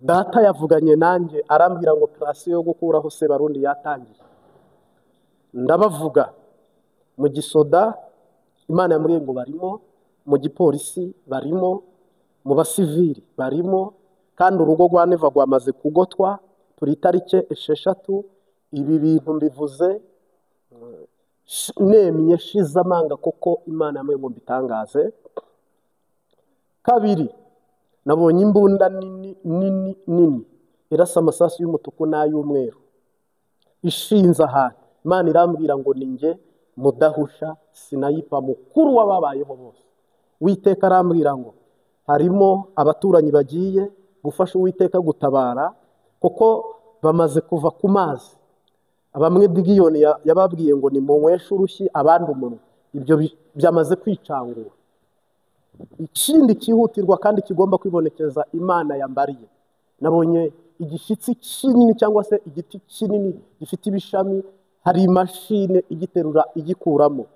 Data yavuganye nanjye arambwira ngo operasiyo yo gukuraho Sebarundi yatangiye. Ndabavuga mu gisoda Imana yambwiye ngo barimo, mu gipolisi barimo, mu basivili barimo, kandi urugo rwa Neva rwamaze kugotwa. Turi itariki 6. Ibi bintu mbivuze nemye shize amanga kuko Imana yambwiye ngo mbitangaze. Kabiri, nabonye imbunda nini nini nini irasa amasasu y'umutuku n'ay'umweru ishinze ahantu. Imana irambwira ngo ni njye mudahusha sinayipa mukuru w'ababayeho bose. Uwiteka arambwira ngo harimo abaturanyi bagiye gufasha Uwiteka gutabara, kuko bamaze kuva ku mazi. Bamwe Digiyoni yababwiye ngo ni munyweshe urushyi, abandi umunwa. Ibyo byamaze kwicangura. Ikindi cyihutirwa kandi kigomba kwibonekeza Imana yambariye, nabonye igishyitsi kinini cyangwa se igiti kinini gifite ibishami, hari imashini igiterura igikuramo.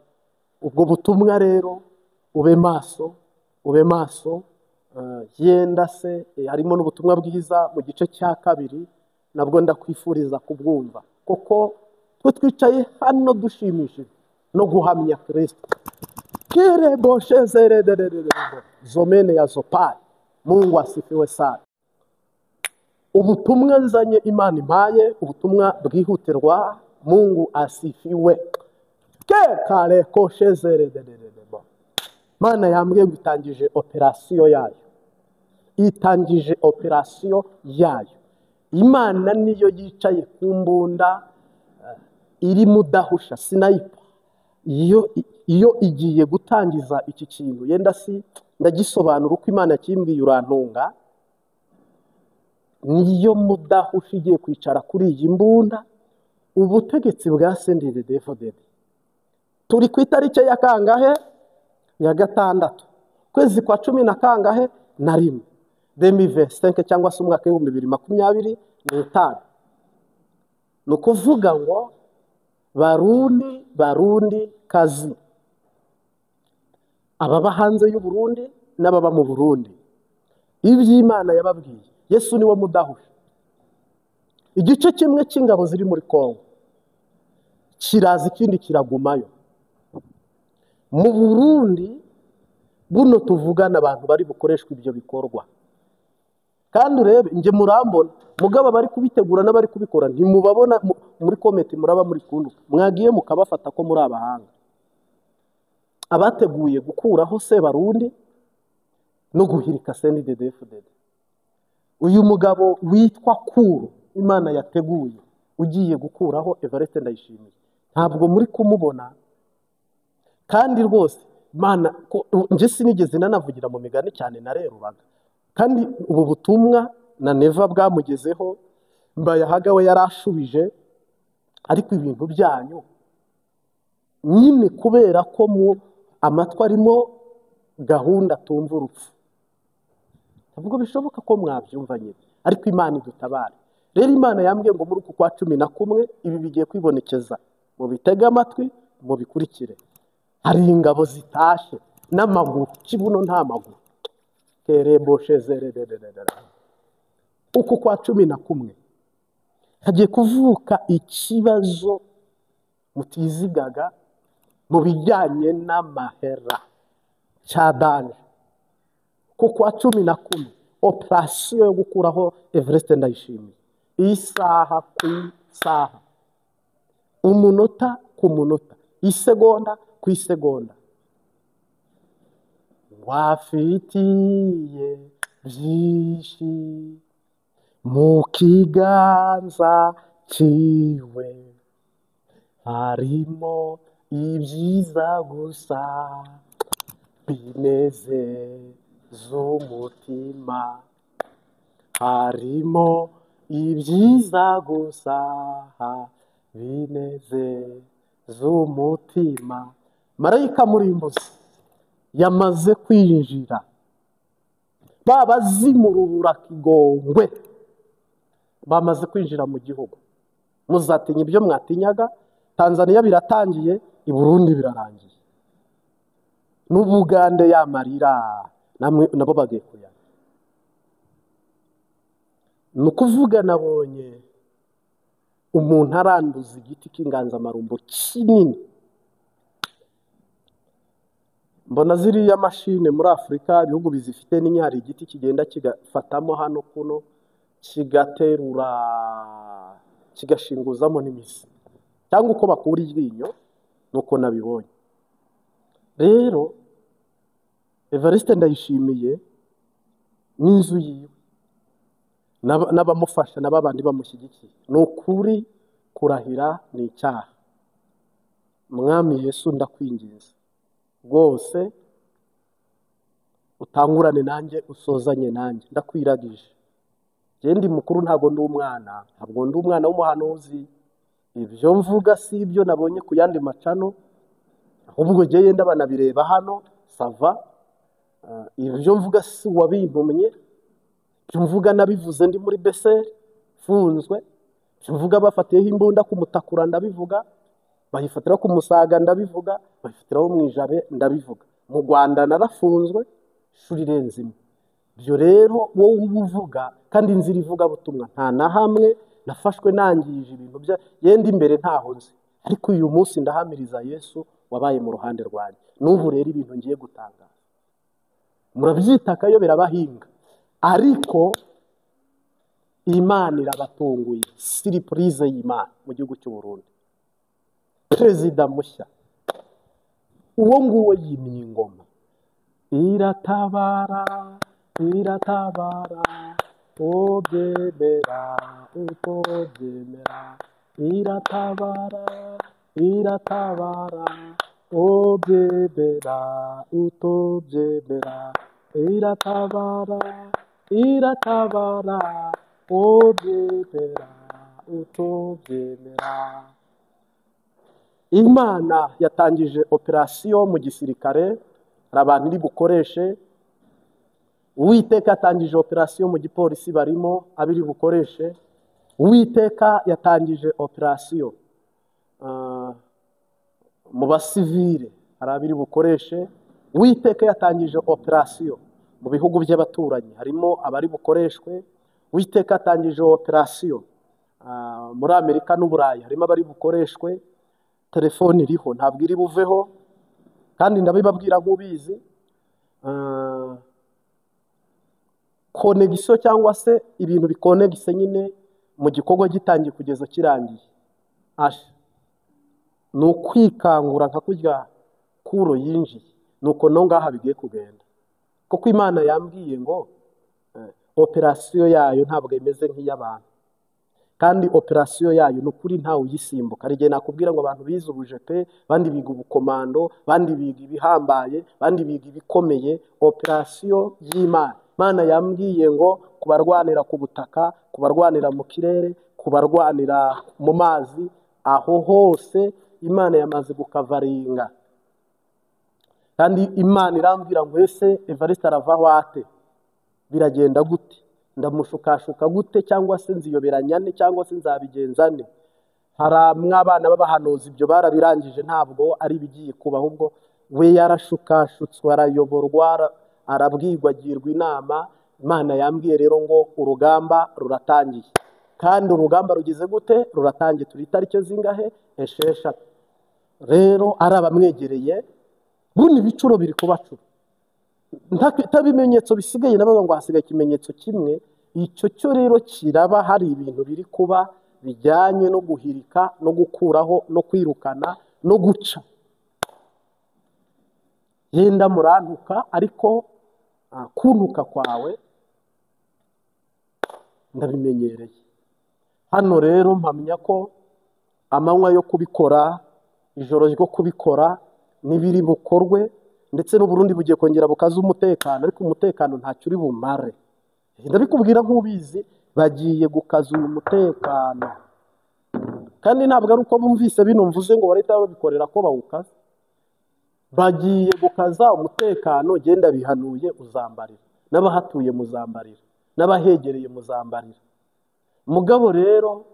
Ubwo butumwa rero ube maso, ube maso. Yenda se harimo n'ubutumwa bwiza mu gice cya 2, nabwo ndakwifuriza kubwumva, kuko twe twicaye hano dushimishije no guhamya Kristo. Zomene ya zopari. Mungu asifiwe sana. Ubutumwa nzanye Imana impaye, ubutumwa bwihutirwa. Mungu asifiwe. Mana yambwiye ngo itangije operasiyo yayo, itangije operasiyo yayo. Imana niyo yicaye ku mbunda iri mudahusha sinayipa. Iyo igiye gutangiza iki kintu, yenda si ndagisobanura uko Imana yakimbwiye, urantunga. Niyo mudahusha igiye kwicara kuri iyi mbunda. Ubutegetsi bwa CNDD-FDD turi ku itariki ya kangahe? Ya 6, kwezi kwa 10 na kangahe? Na 1, 2025 cyangwa se umwaka 2025. Ni ukuvuga ngo Barundi, Barundi kazi, ababa hanze y'u Burundi n'ababa mu Burundi, iby'Imana yababwiye. Yesu niwe mudahusha. Igice kimwe cy'ingabo ziri muri Kongo kiraza, ikindi kiragumayo. Mu Burundi buno tuvugana abantu bari bukoreshwa ibyo bikorwa. Kandi urebe nge murambona mugaba bari kubitegura n'abari kubikora ntimubabona muri komite, muraba muri kunduka mwagiye mukabafata ko muri abahanga. Abateguye gukuraho Sebarundi no guhirika CNDD-FDD. Uyu mugabo witwa Kuro Imana yateguye ugiye gukuraho Evariste Ndayishimiye, ntabwo muri kumubona. Kandi rwose Imana nje sinigeze nanavugira mu migani cyane, narerubaga. Kandi ubu butumwa na Neva bwamugezeho, Mbayahaga we yarashubije. Ariko ibintu byanyu nyine kubera ko mu amatwi arimo gahunda tumva urupfu, ntabwo bishoboka ko mwabyumva nyine. Ariko Imana idutabare. Rero Imana yambwiye ngo muri uku kwa 11 ibi bigiye kwibonekeza, mubitege amatwi mubikurikire. Hari ingabo zitashe n'amaguru, kibuno nta maguru. Uku kwa 11 hagiye kuvuka ikibazo mutizigaga mu bijyanye n'amahera cya danje. Ku kwa 11 operasiyo yo gukuraho Evariste Ndayishimiye, isaha ku isaha, umunota ku munota, isegonda ku isegonda. Wafitiye byinshi mu kiganza ciwe, harimo ibyiza gusa binezeza umutima, harimo ibyiza gusa binezeza umutima. Marayika murimbuzi yamaze kwinjira, babazimurubura kigongwe bamaze kwinjira mu gihugu. Muzatinya ibyo mwatinyaga. Tanzania biratangiye, i Burundi birarangiye, n'Ubugande yamarira nabo bagiye kuyana. Ni ukuvuga nabonye umuntu aranduza igiti cy'inganzamarumbo kinini. Mbona ziriya mashine muri Afurika ibihugu bizifite n'inye, hari igiti kigenda kigafatamo hano kuno kigaterura kigashinguzamo n'imizi, cyangwa uko bakura iryinyo, nuko nabibonye. Rero Evariste Ndayishimiye n'inzu yiwe n'abamufasha na babandi bamushyigikiye, ni ukuri kurahira ni icyaha. Mwami Yesu ndakwinginze rwose utangurane nanjye usozanye nanjye, ndakwiragije. Njye ndi mukuru, ntabwo ndi umwana, ntabwo ndi umwana w'umuhanuzi. Ibyo mvuga si ibyo nabonye ku yandi macano, ahubwo njye yenda banabireba hano sava. Ibyo mvuga si wabintumye, ibyo mvuga nabivuze ndi muri Beseri mfunzwe, ibyo mvuga bafatiyeho imbunda kumutakura ndabivuga, bayifatira ku Musaga ndabivuga, bayifatiraho mu Ijabe ndabivuga. Mu Rwanda narafunzwe ishuri irenze imwe. Ibyo rero wowe uba uvuga, kandi inzira ivugabutumwa nta na hamwe nafashwe nangije ibintu bya yenda imbere ntaho nzi, ariko uyu munsi ndahamiriza Yesu wabaye mu ruhande rwanjye. N'ubu rero ibintu ngiye gutangaza murabyita akayobera bahinga, ariko Imana irabatunguye. Siripurize y'Imana mu gihugu cy'u Burundi, perezida mushya uwo nguwo yimye ingoma. Iratabara, iratabara, ubyemera utobyemera, iratabara, iratabara, ubyemera utobyemera, iratabara, iratabara, ubyemera utobyemera. Imana yatangije operasiyo mu gisirikare, hari abantu iri bukoreshe. Uwiteka yatangije operasiyo mu gipolisi, barimo abiri bukoreshe. Uwiteka yatangije operasiyo mu basivile, hari abiri bukoreshe. Uwiteka yatangije operasiyo mu bihugu by'abaturanyi, harimo abari bukoreshwe. Uwiteka yatangije operasiyo muri Amerika n'Uburayi, harimo abari bukoreshwe. Telefone iriho ntabwo iri buveho, kandi ndabibabwira nk'ubizi. Konegisiyo cyangwa se ibintu bikonegise nyine mu gikorwa gitangiye kugeza kirangiye, ni ukwikangura nka kurya kuro yinjiye, nuko no ngaha bigiye kugenda. Kuko Imana yambwiye ngo operasiyo yayo ntabwo imeze nk'iy'abantu, kandi operasiyo yayo ni ukuri ntawe uyisimbuka. Hari igihe nakubwira ngo abantu bize ubujepe, bandi biga ubukomando, bandi biga ibihambaye, bandi biga ibikomeye. Operasiyo y'Imana, Imana yambwiye ngo kubarwanira ku butaka, kubarwanira mu kirere, kubarwanira mu mazi, aho hose Imana yamaze gukavaringa. Kandi Imana irambwira ngo ese Evariste aravaho ate? Biragenda gute? Ndamushukashuka gute? Cyangwa se nziyoberanya ne? Cyangwa se nzabigenza ne? Hari abana b'abahanuzi ibyo barabirangije, ntabwo ari ibigiye kuba, ahubwo we yarashukashutswe, arayoborwa, arabwirwa, agirwa inama. Imana yambwiye rero ngo urugamba ruratangiye, kandi urugamba rugize gute? Ruratangiye. Turi itariki zingahe? 6. Rero ari abamwegereye buno ibicuro biri kubacura, nta bimenyetso bisigaye, nabaga ngo hasigaye ikimenyetso kimwe. Icyo cyo rero kiraba, hari ibintu biri kuba bijyanye no guhirika no gukuraho no kwirukana no guca. Yenda murantuka, ariko kuntuka kwawe ndabimenyereye. Hano rero mpamya ko amanywa yo kubikora, ijoro ryo kubikora n'ibiri bukorwe, ndetse n'Uburundi bugiye kongera bukaza umutekano, ariko umutekano ntacyo uri bumare. Ndabikubwira nk'ubizi, bagiye gukaza uyu mutekano, kandi ntabwo ari uko bumvise bino mvuze ngo barahita babikorera ko bawukaza. Bagiye gukaza umutekano, genda bihanuye uzambarira, n'abahatuye muzambarira, n'abahegereye muzambarira. Mugabo rero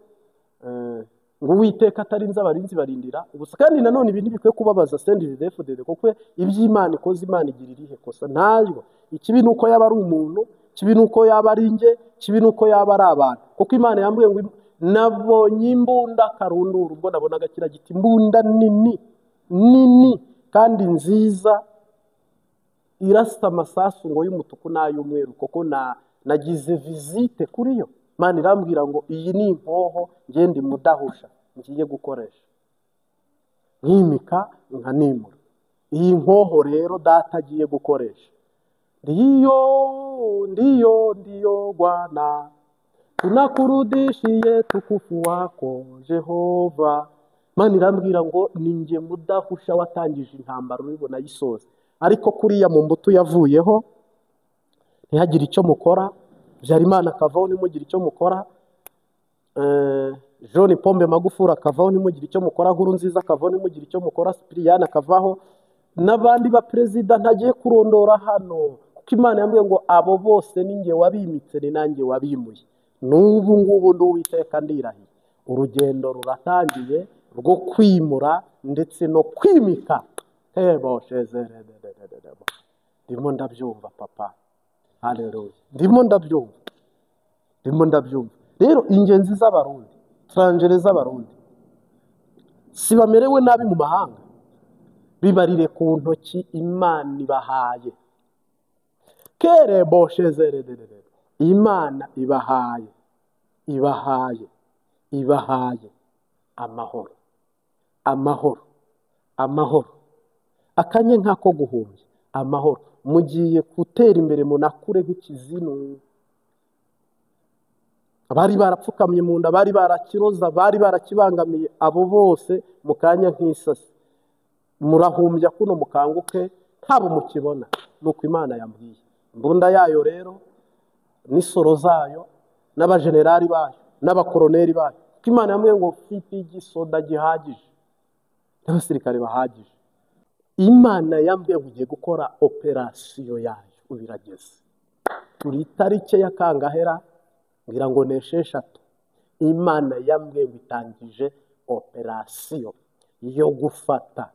ngo Uwiteka atarinze abarinzi barindira ubusa. Kandi nanone ibi ntibikwiye kubabaza CNDD-FDD, kuko iby'Imana ikoze Imana igira irihe kosa? Ntayo. Ikibi nuko yaba ari umuntu Kibi nuko yaba ari nge, kibi nuko yaba ari abantu. Kuko Imana yambwiye ngo nabonye imbunda karundura, ubwo nabonaga kiriya giti, imbunda nini nini kandi nziza irasa amasasu ngo y'umutuku n'ay'umweru, kuko nagize visite kuri yo. Imana irambwira ngo iyi ni inkoho ngende mudahusha ngiye gukoresha, nkimika nkanimura. Iyi nkoho rero data agiye gukoresha, ndiyo ndiyo ndiyo Bwana, tunakurudishiye tukufu wako Jehova. Imana irambwira ngo ni njye mudahusha watangije intambara uribona yisoza. Ariko kuriya mu mbuto yavuyeho ntihagire icyo mukora, Habyarimana akavaho ntimugire icyo mukora, John Pombe Magufuli akavaho ntimugire icyo mukora, Nkurunziza akavaho ntimugire icyo mukora, Cyprien akavaho, n'abandi ba perezida ntagiye kurondora hano, kuko Imana yambwiye ngo abo bose ni njye wabimitse, ni nanjye wabimuye. N'ubu ngubu ndi Uwiteka ndirahiye, urugendo ruratangiye rwo kwimura ndetse no kwimika. Ndimo ndabyumva papa, haleluya, ndimo ndabyumva, ndimo ndabyumva. Rero ingenzi z'Abarundi, transfert z'Abarundi si bamerewe nabi mu mahanga, bibarire ku ntoki Imana ibahaye. Imana ibahaye, ibahaye, ibahaye amahoro, amahoro, amahoro, akanya nk'ako guhumbya, amahoro. Mugiye gutera imbere munakure nk'ikizinu. Abari barapfukamye mu nda, bari barakiroza, bari barakibangamiye, abo bose mu kanya nk'isasi murahumbya kuno mukanguke, ntabo mukibona. Nuko Imana yambwiye. Imbunda yayo rero n'isoro zayo n'abajenerali bayo n'abakoroneri bayo, kuko Imana yambwiye ngo mfite igisoda gihagije n'abasirikare bahagije. Imana yambwiye ngo ugiye gukora operasiyo yayo, ubirageze. Turi itariki ya kangahera, ngira ngo ni 6. Imana yambwiye ngo itangije operasiyo yo gufata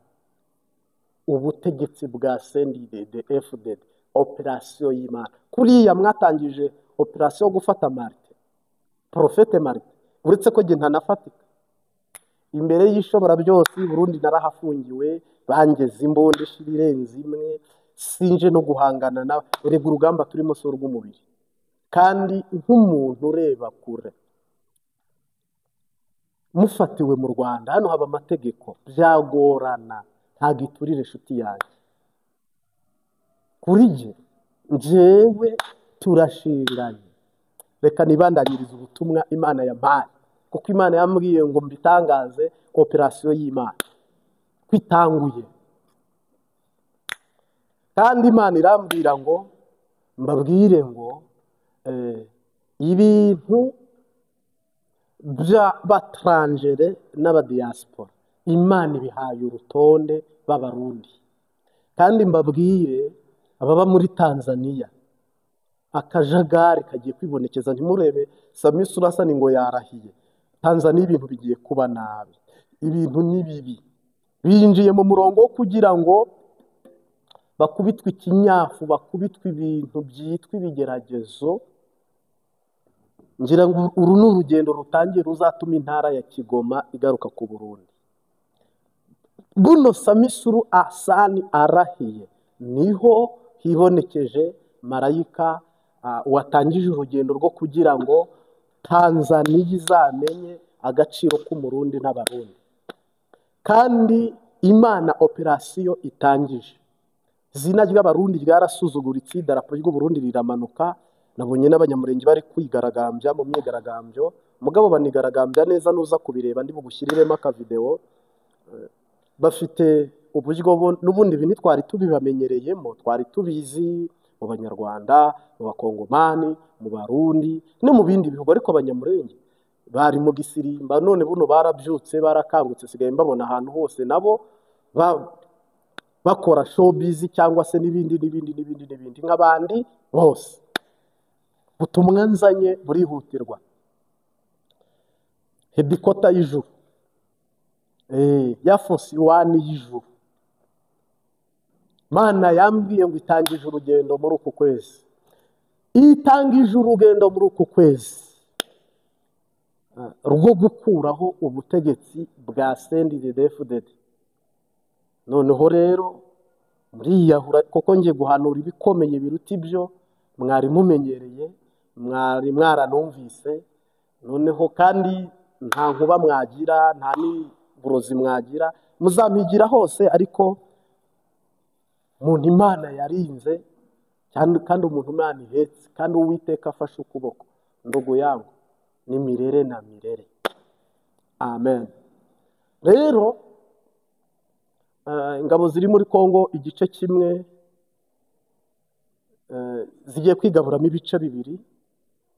ubutegetsi bwa CNDD FDD, operasiyo y'Imana. Kuriya mwatangije operasiyo yo gufata Marite, Profete Marite, uretse ko njye ntanafatika imbere y'ishobora byose. Burundi narahafungiwe, bangeze imbunda ishira irenze imwe, sinje no guhangana nawe. Erega urugamba turimo si urw'umubiri, kandi nk'umuntu ureba kure, mufatiwe mu Rwanda hano haba amategeko, byagorana. Ntabwo iturire inshuti yanjye, kuri jye njyewe turashinganye. Reka nibandanyirize ubutumwa Imana yampaye, kuko Imana yambwiye ngo mbitangaze. Operasiyo y'Imana kwitanguye, kandi Imana irambwira ngo mbabwire ngo ibintu by'abatrangere n'abadiaspora Imana ibihaye urutonde b'Abarundi. Kandi mbabwire ababa muri Tanzania, akajagari kagiye kwibonekeza. Ntimurebe Samia Suluhu Hassan ngo yarahiye. Tanzania ibintu bigiye kuba nabi, ibintu ni bibi, binjiye mu murongo wo kugira ngo bakubitwe ikinyafu, bakubitwe ibintu byitwa ibigeragezo. Ngira ngo uru ni urugendo rutangiye ruzatuma intara ya Kigoma igaruka ku Burundi. Buno Samia Suluhu Hassan arahiye, niho hibonekeje marayika watangije urugendo rwo kugira ngo Tanzania izamenye agaciro k'Umurundi n'Abarundi. Kandi Imana operasiyo itangije, izina ry'Abarundi ryarasuzuguritse, idarapo ry'Uburundi riramanuka. Nabonye n'Abanyamurenge bari kwigaragambya mu myigaragambyo, mugabo banigaragambya neza, nuza kubireba ndi bugushyiriremo akavideo. Bafite uburyo n'ubundi ibintu twari tubibamenyereyemo, twari tubizi mu Banyarwanda, mu Bakongomani, mu Barundi no mu bindi bihugu, ariko Abanyamurenge bari mu gisirimba. None buno barabyutse, barakangutse, sigaye mbabona ahantu hose nabo bakora showbiz cyangwa se n'ibindi n'ibindi n'ibindi n'ibindi nk'abandi bose. Ubutumwa nzanye burihutirwa. Hedikota y'ijuru, ya Force One y'ijuru, Mana yambwiye ngo itangije urugendo muri uku kwezi. Itangije urugendo muri uku kwezi rwo gukuraho ubutegetsi bwa CNDD-FDD. Noneho rero muriyahura kuko ngiye guhanura ibikomeye biruta ibyo mwari mumenyereye, mwari mwaranumvise. Noneho kandi nta nkuba mwagira, nta n'uburozi mwagira, muzampigira hose, ariko umuntu Imana yarinze kandi umuntu Imana ihetse kandi Uwiteka afashe ukuboko, ndogo yangu ni mirere na mirere. Amen. Rero ingabo ziri muri Kongo igice kimwe zigiye kwigaburamo ibice bibiri,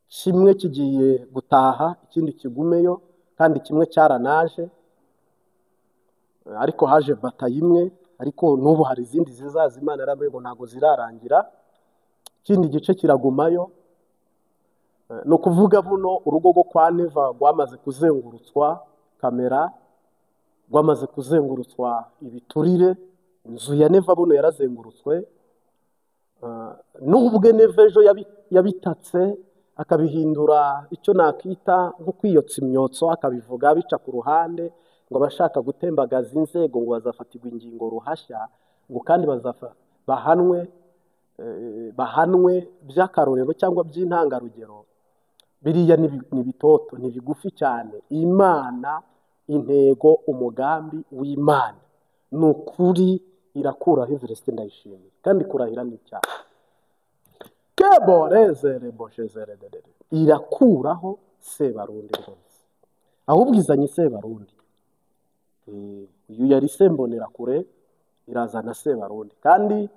kimwe kigiye gutaha ikindi kigumeyo, kandi kimwe cyaranaje ariko haje bata imwe, ariko n'ubu hari izindi zizaza Imana yarambwiye ngo ntago zirarangira, ikindi gice kiragumayo. Ni ukuvuga buno urugo rwo kwa Neva rwamaze kuzengurutswa kamera, rwamaze kuzengurutswa ibiturire, inzu ya Neva buno yarazengurutswe. N'ubwe Neva ejo yabitatse akabihindura icyo nakita nko kwiyotsa imyotso, akabivuga bica ku ruhande ngo abashaka gutembagaza inzego ngo bazafatirwa ingingo ruhashya, ngo kandi bahanwe bahanwe by'akarorero cyangwa by'intangarugero. Biriya ni bitoto, ni bigufi cyane. Imana, intego, umugambi w'Imana ni ukuri, irakuraho Evariste Ndayishimiye, kandi kurahira ni icyaha. Irakuraho Sebarundi rwose, ahubwo izanye Sebarundi. Uyu yari Sembonerakure, irazana Sebarundi. Kandi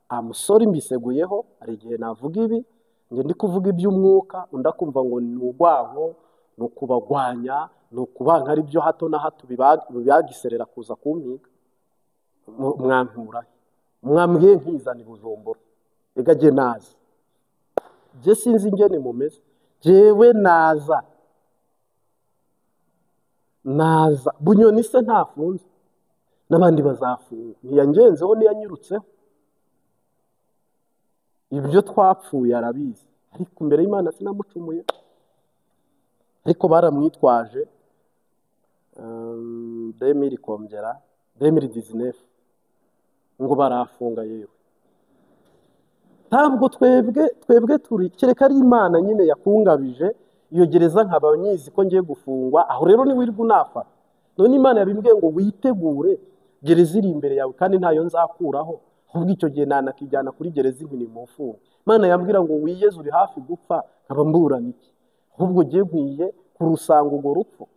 amusore mbiseguyeho, hari igihe navuga ibi nge ndi kuvuga iby'umwuka, undi akumva ngo ni urwango, ni ukubagwanya, ni ukubanka ari byo hato na hato bibagiserera kuza kumpiga. Mwankura mwambwiye nkizana i Bujumbura, ega jye naza, jye sinzi ingene mumeze, jewe naza naza. Bunyoni se ntafunze, n'abandi bazafunga, ntiyangenzeho ntiyanyirutseho, ibyo twapfuye arabizi, ariko imbere y'Imana sinamucumuye. Ariko baramwitwaje 2000 2019 ngo barafunga. Yewe ntabwo twebwe turi, kereka ari Imana nyine yakungabije iyo gereza nkaba nyizi ko ngiye gufungwa, aho rero ni wirirwa unafata. None Imana yabimbwiye ngo witegure, gereza iri imbere yawe kandi ntayo nzakuraho, ahubwo icyo gihe nanakijyana kuri gereza inkini mu mfungo. Imana yambwira ngo wiyeze uri hafi gupfa, nkaba mburana iki? Ahubwo ugiye nkwiye kurusanga urwo rupfu,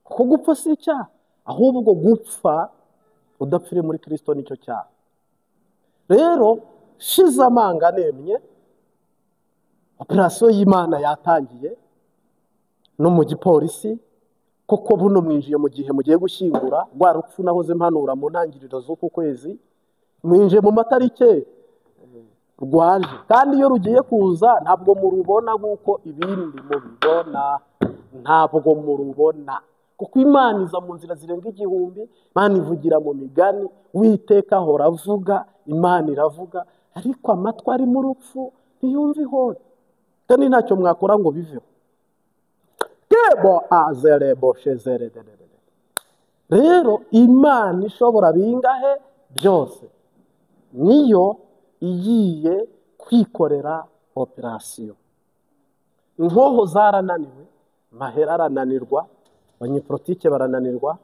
kuko gupfa si icyaha, ahubwo gupfa udapfire muri Kristo nicyo cyaha. Rero shize amanga nemye, operasiyo y'Imana yatangiye no mu gipolisi, koko buno mwinjiye mu gihe mugiye gushyingura rwa rupfu nahoze mpanura mu ntangiriro z'uku kwezi, mwinjiye mu matarike rwaje, kandi iyo rugiye kuza ntabwo murubona nk'uko ibindi mubibona, ntabwo murubona, kuko Imana iza mu nzira zirenga igihumbi. Imana ivugira mu migani, Uwiteka ahora avuga, Imana iravuga, ariko amatwi ari mu rupfu ntiyumva ihora, kandi ntacyo mwakora ngo biveho. Rero Imana ishobora bingahe byose, niyo igiye kwikorera operasiyo. Inkoho zarananiwe, mahera arananirwa, abanyepolitike barananirwa,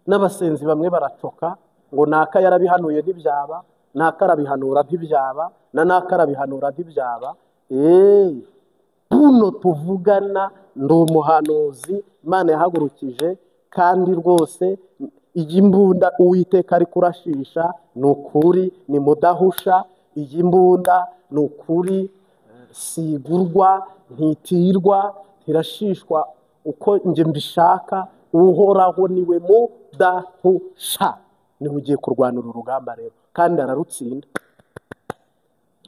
n'abasenzi bamwe baracoka ngo naka yarabihanuye ntibyaba, naka arabihanura ntibyaba, na naka arabihanura ntibyaba. Buno tuvugana ndi umuhanuzi Imana yahagurukije, kandi rwose iyi mbunda Uwiteka ari kurashisha ni ukuri, ni mudahusha. Iyi mbunda ni ukuri, sigurwa, ntitirwa, ntirashishwa uko nge mbishaka. Uhoraho niwe mudahusha, niwe ugiye kurwana uru rugamba rero, kandi ararutsinda.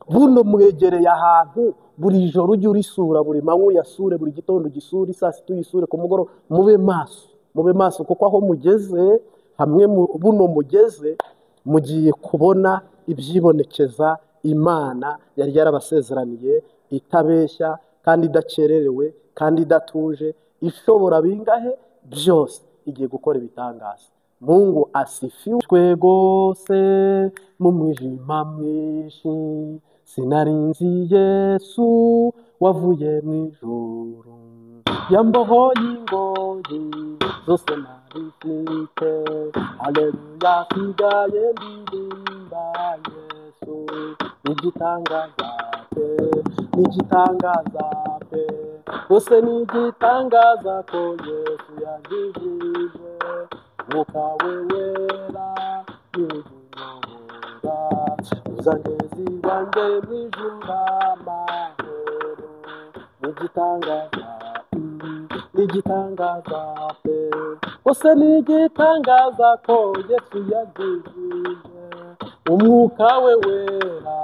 Buno mwegereye ahantu buri joro ujye urisura, buri manywa uyasure, buri gitondo ugisure, saa sita uyisure, ku mugoroba mube maso, mube maso, kuko aho mugeze hamwe buno mugeze mugiye kubona ibyibonekeza Imana yari yarabasezeraniye itabeshya kandi idakererewe kandi idatuje, ishobora bingahe byose, igiye gukora ibitangaza. Mungu asifiwe rwose. Mu mwijima mwinshi sinarinzi Yesu wavuye mu ijuru, yambohoye ingoyi zose nari mfite. Haleluya, sigaye ndirimba Yesu, igitangaza pe, n'igitangaza pe, rwose ni igitangaza ko Yesu yankijije. Umwuka we wera niwe unyobora, uzangeza iwanjye mu ijuru amahoro. N'igitangaza, n'igitangaza pe, rwose ni igitangaza ko Yesu yankijije. Umwuka we wera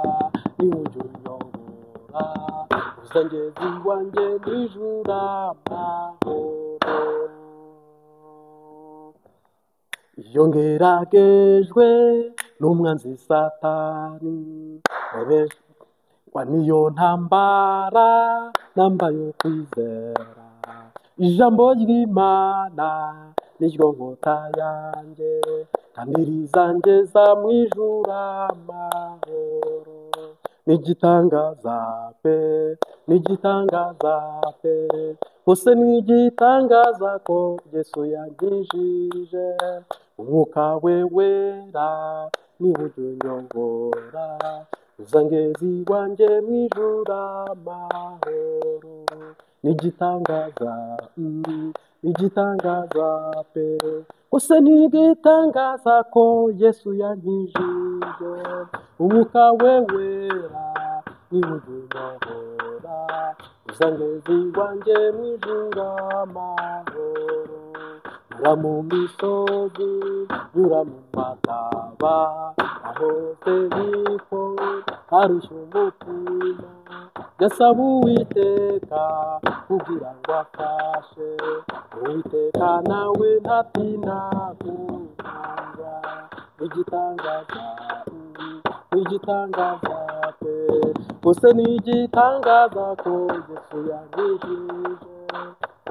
niwe unyobora, uzangeza iwanjye mu ijuru amahoro. Iyo ngeragejwe n'umwanzi Satani, rebeshwa niyo ntambara nambaye ukwizera. Ijambo ry'Imana niryo nkota yanjye, kandi rizangeza mu ijuru amahoro. N'igitangaza pe, n'igitangaza pe, rwose ni igitangaza ko Yesu yankijije. Umwuka we wera niwe unyobora, uzangeza iwanjye mu ijuru amahoro. N'igitangaza, igitangaza pe, rwose ni igitangaza ko Yesu yankijije. Umwuka we wera niwe unyobora, uzangeza iwanjye mu ijuru amahoro. Nyura mu misozi, nyura mu mataba, aho hose niko harushya umutima. Ndasaba Uwiteka kugira ngo afashe, Uwiteka nawe ntatinda kuntanga. Igitangaza, igitangaza pe, rwose ni igitangaza ko Yesu yankijije.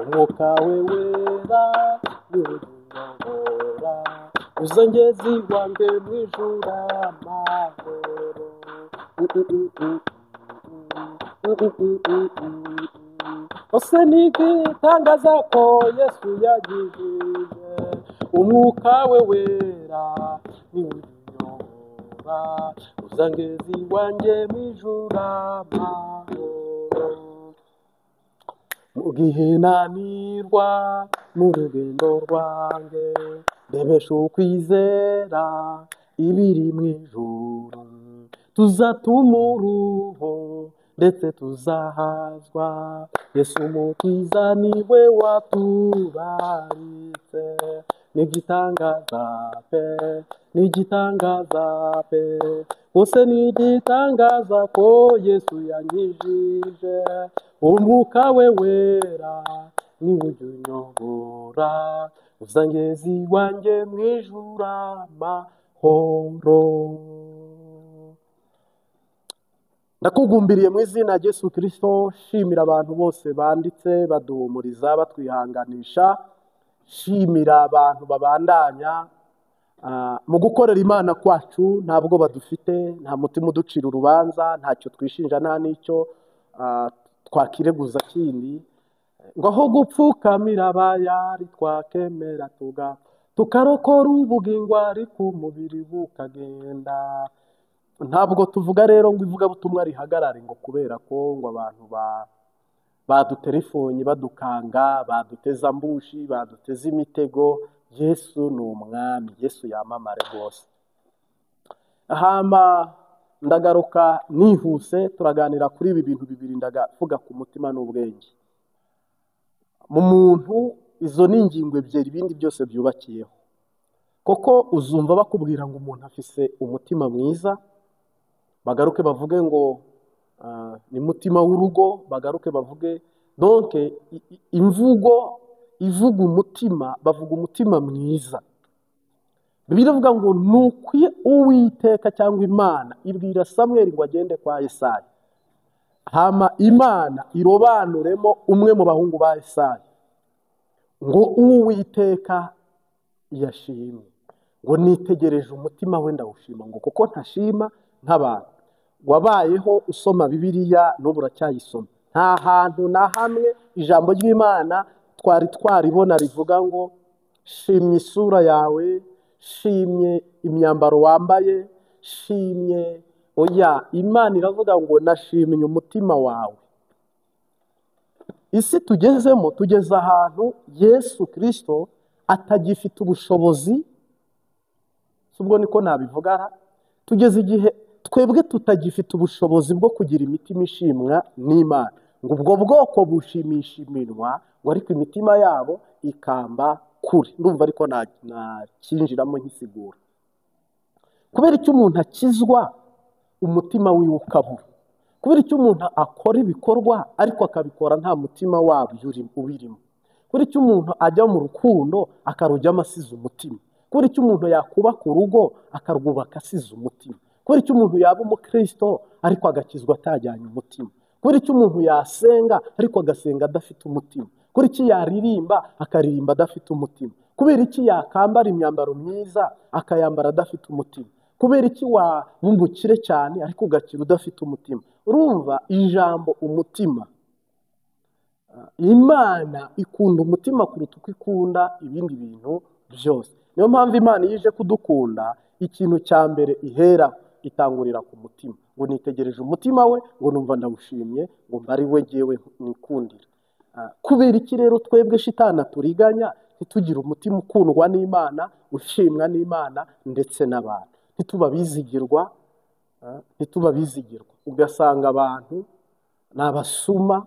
Umwuka we wera niwe unyobora, uzangeza iwanjye mu ijuru amahoro. Rwose ni igitangaza ko Yesu yankijije. Umwuka we wera niwe unyobora, uzangeza iwanjye mu ijuru amahoro. Mu gihe nanirwa mu rugendo rwanjye, ndebesha ukwizera ibiri mu ijuru. Tuzatuma uruho ndetse tuzahazwa, Yesu umukiza niwe waturaritse. N'igitangaza pe, n'igitangaza pe, rwose ni igitangaza ko Yesu yankijije. Umwuka we wera niwe ujya unyobora, uzangeza iwanjye mu ijuru amahoro. Ndakugumbiriye mu izina rya Yesu Kristo, shimira abantu bose banditse baduhumuriza, batwihanganisha, shimira abantu babandanya mu gukorera Imana kwacu. Ntabwo badufite, nta mutima uducira urubanza, ntacyo twishinja, nta n'icyo twakireguza kindi. Ngo aho gupfukamira abayari twakemera tukarokora ubugingo ariko umubiri bukagenda. Ntabwo tuvuga rero ngo ivugabutumwa rihagarare ngo kubera ko ngo abantu badutelefoni badukanga, baduteza ambushi, baduteza imitego. Yesu ni umwami, Yesu yamamare rwose. Hama ndagaruka nihuse, turaganira kuri ibi bintu bibiri, ndavuga ku mutima n'ubwenge. Mu muntu izo ni ingingo ebyiri, ibindi byose byubakiyeho. Koko uzumva bakubwira ngo umuntu afise umutima mwiza, bagaruke bavuge ngo ni mutima w'urugo, bagaruke bavuge donc imvugo ivuga umutima, bavuga umutima mwiza. Bibiliya ivuga ngo nukwiye Uwiteka cyangwa Imana ibwira Samweli ngo agende kwa Yesayi. Hama Imana irobanuremo umwe mu bahungu ba Esayi ngo Uwiteka yashimwe, ngo nitegereje umutima we ndawushima, ngo kuko ntashima nk'abantu. Wabayeho usoma Bibiliya n'ubu uracyayisoma, nta hantu na hamwe ijambo ry'Imana twari twaribona rivuga ngo shimye isura yawe, shimye imyambaro wambaye, shimye. Oya, Imana iravuga ngo nashimye umutima wawe. Isi tugezemo, tugeze ahantu Yesu Kristo atagifite ubushobozi, ubwo niko nabivuga, tugeze igihe twebwe tutagifite ubushobozi bwo kugira imitima ishimwa n'Imana, ngo ubwo bwoko bushimisha iminwa, ngo ariko imitima yabo ikamba kure. Ndumva ariko nakinjiramo nkisigura. Kubera icyo umuntu akizwa umutima wiwe ukabura, kubera icyo umuntu akora ibikorwa ariko akabikora nta mutima wabyo ubirimo, kubera icyo umuntu ajya mu rukundo akarujyamo asize umutima, kubera icyo umuntu yakubaka urugo akarwubaka asize umutima, kubera icyo umuntu yaba umukristo ariko agakizwa atajyanye umutima, kubera icyo umuntu yasenga ariko agasenga adafite umutima, kubera icyo yaririmba akaririmba adafite umutima, kubera iki yakambara imyambaro myiza akayambara adafite umutima, kubera iki waba umukire cyane ariko ugakira udafite umutima. Urumva ijambo umutima, Imana ikunda umutima kuruta uko ikunda ibindi bintu byose. Niyo mpamvu Imana iyo ije kudukunda, ikintu cya mbere ihera itangurira ku mutima, ngo nitegereje umutima we, ngo numva ndawushimye, ngo mba ari we ngewe nikundira. Kubera iki rero twebwe shitani aturiganya ntitugire umutima ukundwa n'Imana, ushimwa n'Imana ndetse n'abantu, ntituba bizigirwa, ntituba bizigirwa. Ugasanga abantu ni abasuma,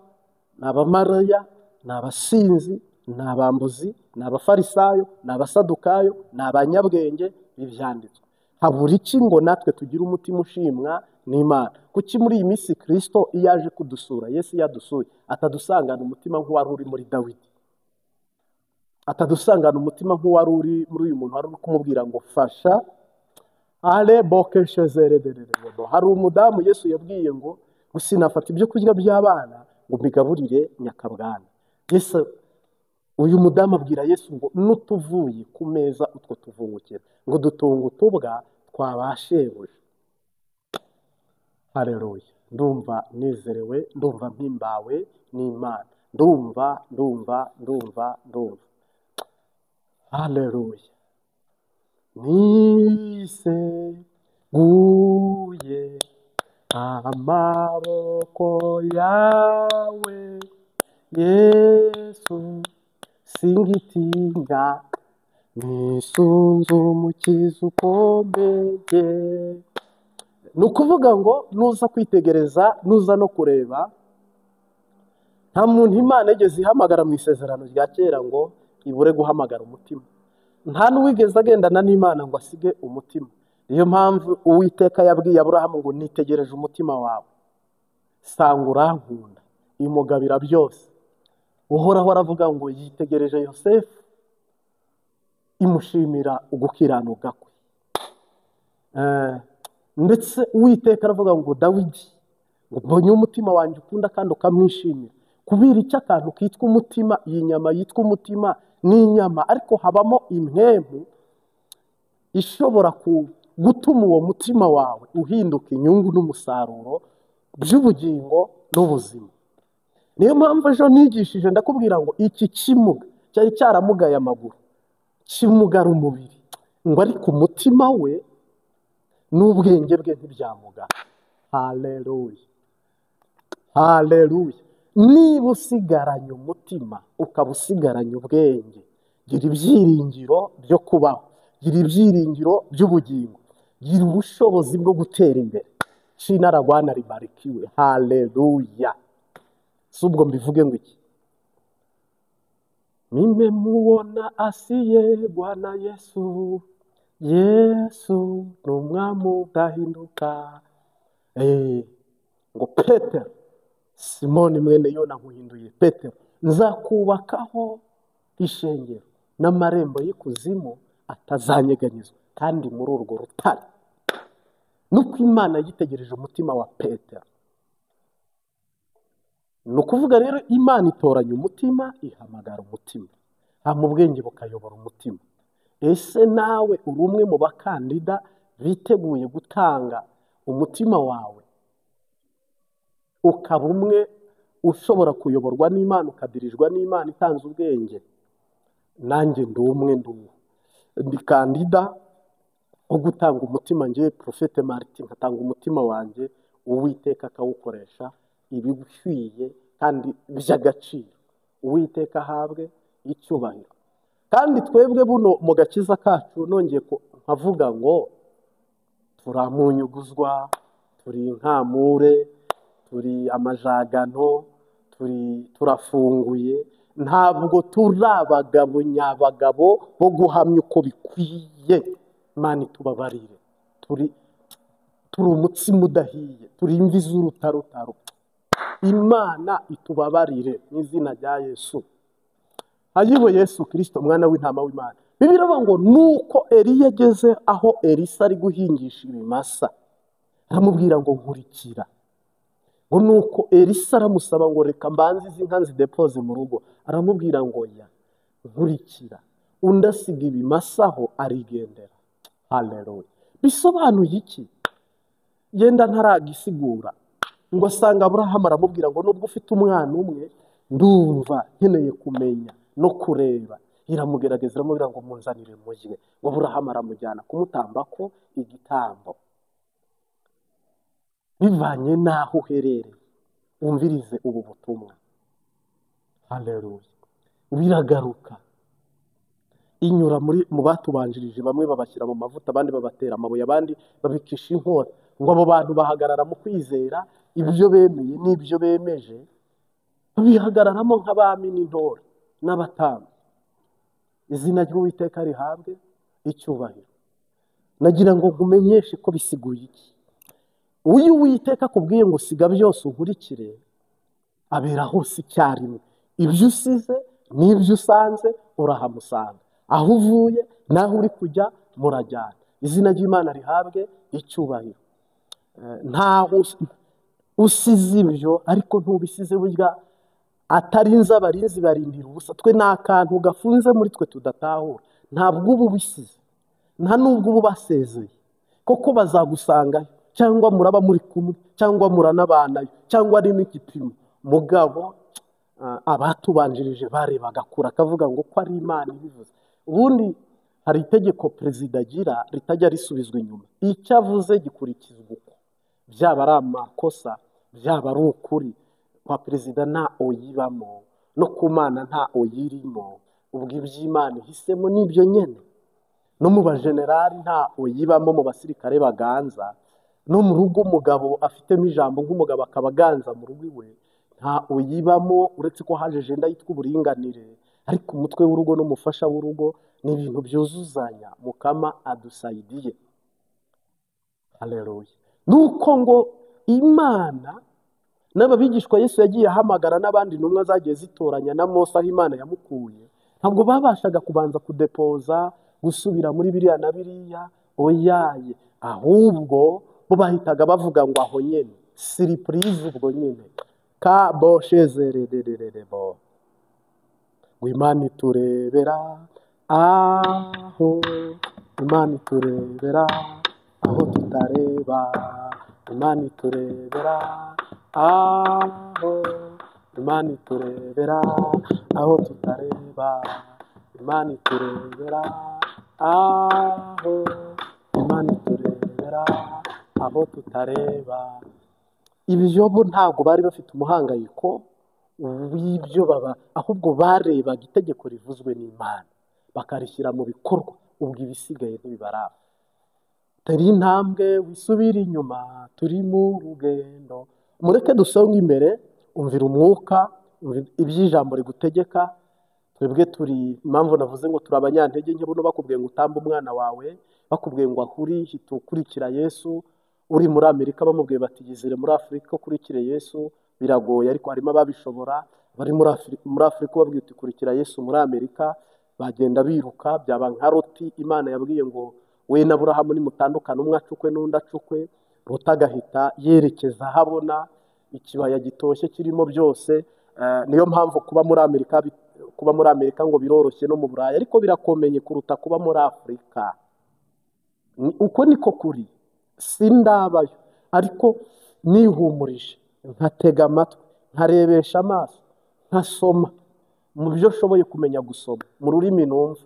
ni abamaraya, ni abasinzi, ni abambuzi, ni abafarisayo, ni abasadukayo, ni abanyabwenge b'ibyanditswe. Habura iki ngo natwe tugire umutima ushimwa n'Imana? Kuki muri iyi minsi Kristo iyo aje kudusura, Yesu iyo adusuye, atadusangana umutima nk'uwari uri muri Dawidi, atadusangana umutima nk'uwari uri muri uyu muntu wari uri kumubwira ngo fasha ale bokeshezeredererebo. Hari umudamu Yesu yabwiye ngo sinafata ibyo kurya by'abana ngo mbigaburire nyakabwana. Yesu, uyu mudamu abwira Yesu ngo n'utuvuye ku meza utwo tuvungukira, ngo dutunga utubwa twabashebuja. Haleluya! Ndumva nezerewe, ndumva mpimbawe n'Imana, ndumva ndumva ndumva ndumva. Haleluya! Niseguye amaboko yawe Yesu, singitinya, nisunze umukiza ukomeye. Ni ukuvuga ngo nuza kwitegereza, nuza no kureba, nta muntu Imana yigeze ihamagara mu isezerano rya kera ngo ibure guhamagara umutima. Nta n'uwigeze agendana n'Imana ngo asige umutima. Niyo mpamvu Uwiteka yabwiye Aburahamu ngo nitegereje umutima wawe, sanga urankunda, imugabira byose. Uhoraho aravuga ngo yitegereje Yosefu, imushimira ugukiranuka kwe. Ndetse Uwiteka aravuga ngo Dawidi, ngo mbonye umutima wanjye ukunda kandi ukamwishimira. Kubera icyo akantu kitwa umutima, iyi nyama yitwa umutima ni inyama, ariko habamo impwemu ishobora gutuma uwo mutima wawe uhinduka inyungu n'umusaruro by'ubugingo n'ubuzima. Niyo mpamvu ejo nigishije ndakubwira ngo iki kimuga cyari cyaramugaye amaguru, kimugara umubiri, ngo ariko umutima we n'ubwenge bwe ntibyamugara. Haleluya, haleluya! Niba usigaranye umutima ukaba usigaranye ubwenge, gira ibyiringiro byo kubaho, gira ibyiringiro by'ubugingo, gira ubushobozi bwo gutera imbere. Jina la Bwana libarikiwe. Haleluya! Si ubwo mbivuge ngo iki? Nimemuona asiye Bwana Yesu, Yesu ni umwami udahinduka. Ngo Petero, Simoni mwene Yona nkuhinduye Petero, nzakubakaho ishengero n'amarembo y'ikuzimu atazanyeganyezwa, kandi muri urwo rutare. Nuko Imana yitegereje umutima wa Petero. Ni ukuvuga rero Imana itoranya umutima, ihamagara umutima, hama ubwenge bukayobora umutima. Ese nawe uri umwe mu bakandida biteguye gutanga umutima wawe, ukaba umwe ushobora kuyoborwa n'Imana, ukadirijwa n'Imana itanze ubwenge? Nanjye ndi umwe, ndi kandida wo gutanga umutima. Njye Prophète Martin nkatanga umutima wanjye, Uwiteka akawukoresha ibikwiye kandi by'agaciro. Uwiteka ahabwe icyubahiro. Kandi twebwe buno mu gakiza kacu, nongeye nkavuga ngo turamunyuguzwa, turi inkamure, turi amajagano, turafunguye, ntabwo turi abagabo nyabagabo bo guhamya uko bikwiye. Imana itubabarire, turi umutsima udahiye, turi imvi z'urutarutaro. Imana itubabarire mu izina rya Yesu. Ayiwe Yesu Kristo mwana w'intama w'Imana. Bibiliya iravuga ngo nuko Eliya ageze aho Elisa ari guhingisha ibimasa, aramubwira ngo nkurikira. Ngo nuko Elisa aramusaba ngo reka mbanze izi nka nzidepoze mu rugo, aramubwira ngo ya nkurikira. Undi asiga ibimasa aho arigendera. Haleluya. Bisobanuye iki? Yenda ntaragisigura. Ngo asanga Aburahamu aramubwira ngo nubwo ufite umwana umwe, ndumva nkeneye kumenya no kureba. Iramugerageza iramubwira ngo munzanire mujye. Ngo Aburahamu aramujyana kumutamba ko igitambo. Bivanye n'aho uherereye, wumvirize ubu butumwa. Haleluya. Biragaruka inyura mu batubanjirije, bamwe babashyira mu mavuta, abandi babatera amabuye, abandi babikisha inkota. Ngo abo bantu bahagarara mu kwizera, ibyo bemeye n'ibyo bemeje babihagararamo nk'abami n'intore n'abatambyi. Izina ry'Uwiteka rihabwe icyubahiro. Nagira ngo nkumenyeshe ko bisiguye iki. Uyu Uwiteka akubwiye ngo siga byose unkurikire, abera hose icyarimwe. Ibyo usize n'ibyo usanze urahamusanga, aho uvuye n'aho uri kujya murajyana. Izina ry'Imana rihabwe icyubahiro. Ntaho usize ibyo, ariko ntubisize burya atarinze abarinzi barindira ubusa. Twe ni akantu gafunze muri twe tudatahura. Ntabwo uba ubisize, nta nubwo uba ubasezeye, koko bazagusangayo, cyangwa muraba muri kumwe, cyangwa muranabanayo, cyangwa ari n'igipimo. Mugabo abatubanjirije barebaga kure, akavuga ngo ko ari Imana ibivuze. Ubundi hari itegeko perezida agira ritajya risubizwa inyuma, icyo avuze gikurikizwa uko, byaba ari amakosa, byaba ari ukuri. Kwa perezida nta oyibamo, no ku Mana nta oyirimo. Ubwo iby'Imana ihisemo nibyo nyene. No mu bajenerali nta oyibamo, mu basirikare baganza, no mu rugo umugabo afitemo ijambo nk'umugabo akaba aganza mu rugo iwe, nta oyibamo, uretse ko haje jenda yitwa uburinganire. Ariko umutwe w'urugo n'umufasha w'urugo ni ibintu byuzuzanya. Mukama adusayidiye. Haleluya. Nuko ngo Imana n'ababigishwa Yesu yagiye ahamagara n'abandi ntumwa zagiye zitoranya na Mose aho Imana yamukuye, ntabwo babashaga kubanza kudepoza gusubira muri biriya na biriya, oyaye, ahubwo bo bahitaga bavuga ngo aho nyene surprise, ubwo nyene ka boshezerererebo ngo Imana iturebera aho, Imana iturebera aho tutareba, Imana iturebera aho, Imana iturebera aho tutareba, Imana iturebera aho, Imana iturebera aho tutareba. Ibyo bo ntabwo bari bafite umuhangayiko w'ibyo baba, ahubwo barebaga itegeko rivuzwe n'Imana bakarishyira mu bikorwa, ubwo ibisigaye ntibibaraba. Tera intambwe wisubire inyuma, turi mu rugendo. Mureke dusonge imbere, umvira umwuka, iby'ijambo rigutegeka. Twebwe turi, impamvu navuze ngo turi abanyantege nke, buno bakubwiye ngo utambe umwana wawe, bakubwiye ngo ahuri hita ukurikira Yesu. Uri muri Amerika bamubwiye bati yizere muri Afurika ukurikire Yesu, biragoye, ariko harimo ababishobora. Bari muri Afurika babwiye uti kurikira Yesu muri Amerika, bagenda biruka, byaba nka Loti. Imana yabwiye ngo we na Aburahamu nimutandukana, umwe acukwe n'undi acukwe. Loti agahita yerekeza aho abona. ikibaya gitoshye kirimo byose. Niyo mpamvu kuba muri Amerika ngo biroroshye no mu Burayi, ariko birakomeye kuruta kuba muri Afurika. Uko niko kuri, sindabayo, ariko nihumurije, nkatega amatwi, nkarebesha amaso, nkasoma mu byo nshoboye kumenya gusoma mu rurimi numva.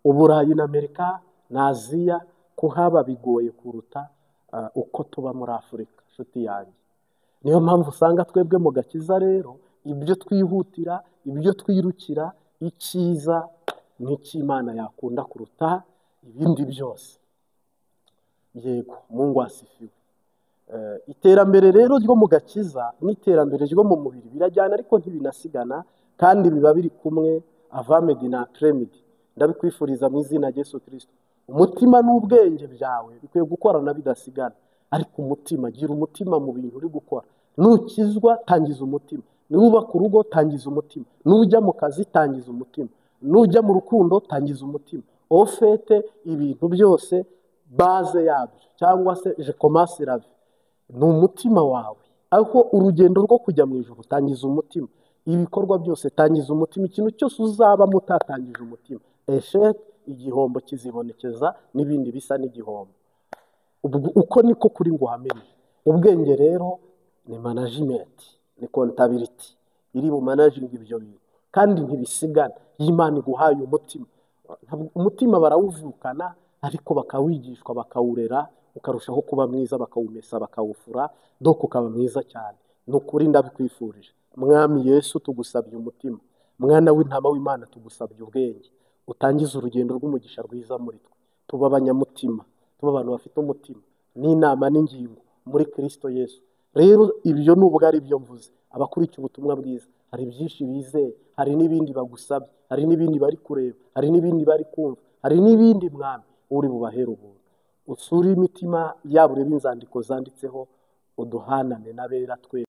Uburayi na Amerika na Aziya kuhaba bigoye kuruta uko tuba muri Afurika, nshuti yanjye. Niyo mpamvu usanga twebwe mu gakiza rero ibyo twihutira, ibyo twirukira, icyiza n'icy'Imana yakunda kuruta ibindi byose. Yego, Mungu asifiwe. Iterambere rero ryo mu gakiza n'iterambere ryo mu mubiri birajyana, ariko ntibinasigana, kandi biba biri kumwe avamedi na apremidi. Ndabikwifuriza mu izina rya Yesu Kristo. Umutima n'ubwenge byawe bikwiye gukorana bidasigana, ariko umutima, gira umutima mu bintu uri gukora. Nukizwa tangiza umutima, nubaka urugo tangiza umutima, nujya mu kazi tangiza umutima, nujya mu rukundo tangiza umutima. Ofete ibintu byose base yabyo, cyangwa se je commence la vie, ni umutima wawe. Aho urugendo rwo kujya mu ijuru tangiza umutima, ibikorwa byose tangiza umutima, ikintu cyose uzabamo utatangije umutima, eshec, igihombo kizibonekeza n'ibindi bisa n'igihombo. Uko niko kuri nguhamirije. Ubwenge rero ni management, ni comptability iri bu managing ibyo bintu, kandi ntibisigana. Imana iguhaye umutima, umutima barawuvukana, ariko bakawigishwa, bakawurera, ukarushaho kuba mwiza, bakawumesa, bakawufura, doko ukaba mwiza cyane. Ni ukuri ndabikwifurije. Mwami Yesu, tugusabye umutima. Mwana w'intama w'Imana, tugusabye ubwenge. Utangize urugendo rw'umugisha rwiza muri twe. Tuba abanyamutima, tuba abantu bafite umutima n'inama n'ingingo muri Kristo Yesu. Rero ibyo nubwo ari byo mvuze, abakurikiye ubutumwa bwiza hari byinshi bizeye, hari n'ibindi bagusabye, hari n'ibindi bari kureba, hari n'ibindi bari kumva, hari n'ibindi Mwami uri bubahere ubuntu. Usure imitima yabo, urebe inzandiko zanditseho, uduhanane n'abera twe.